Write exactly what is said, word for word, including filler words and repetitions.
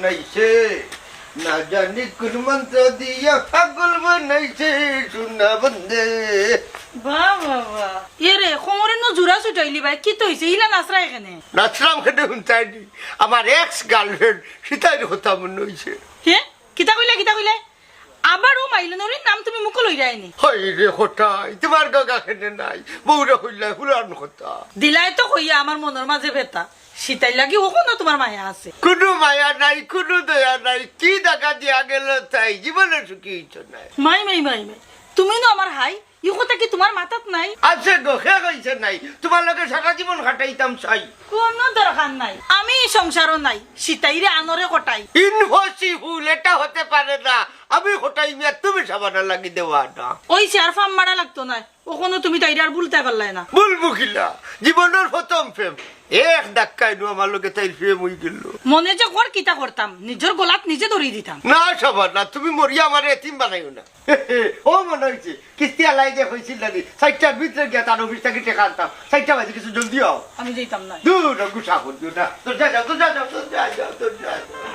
নাইছে, না জানি কোন মন্ত্র দিয়া পাগল বানাইছে সোনা বন্দে। বাহ, বাহ, বাহ। এ রে, কোমরে নু জুড়া ছুটাইলি ভাই, কিতা অইছে? ইলা নাচরায় কেনে? নাচরাম কেনে হুনতায়নি? আমার ex girlfriend, সিতাইর কথা মনো অইছে। হে? কিতা কইলে, কিতা কইলে? আবার ও মাইলনরির নাম তুমি মুখো লইরায়নি? হয় রে কটাই, তোমার গগা কেনে নাই? বউরে কইলায় পুরান কথা। দিলায় তো কইয়া আমার মনর মাঝে বেথা। সিতাইর লাগি অখনো তোমার মায়া আছে? কুনু মায়া নাই, কুনু দয়া নাই। কি দেখা দিয়া গেল তাই, জীবনে সুখী অইতো নায়। মাই, মাই, মাই, মাই। তুমি নু আমার হাই, ই কথা কি তোমার মাথাত নাই? আছে গো, কে কইছে নাই? তোমার লগে সারা জীবন কাটাইতাম চাই। কোনো দরকার নাই, আমি ই সংসারো নাই। সিতাইরে আনরে কটাই। Impossible, এটা হতে পারে না। আমি কটাই মিয়া, তুমি সাবানা লাগি দেওয়া না। ওই সে আর ফাম মারা লাগতো না। অখনো তুমি তাইরে আর ভুলতায় পারলায় না। ভুলবো কিলা? জীবনর প্রথম প্রেম। এক ধাক্কায় নু আমার লগে তাইর প্রেম অই গেল। মনে যে কর কিতা করতাম, নিজর গলাত নিজে দড়ি দিতাম। না সাবানা, তুমি মরিয়া আমারে এতিম বানাইও না। ও মনে অইছে, কিস্তি আলাই যে কইছিল নানি, চাইরটার ভিতরে গিয়া তার অফিস থাকি টেকা আনতাম। চাইরটা বাজে কিছু জলদি আও। আমি যাইতাম না। দূর, গুসা করদিও না। দরজা যাও, দরজা যাও, দরজা যাও, দরজা যাও।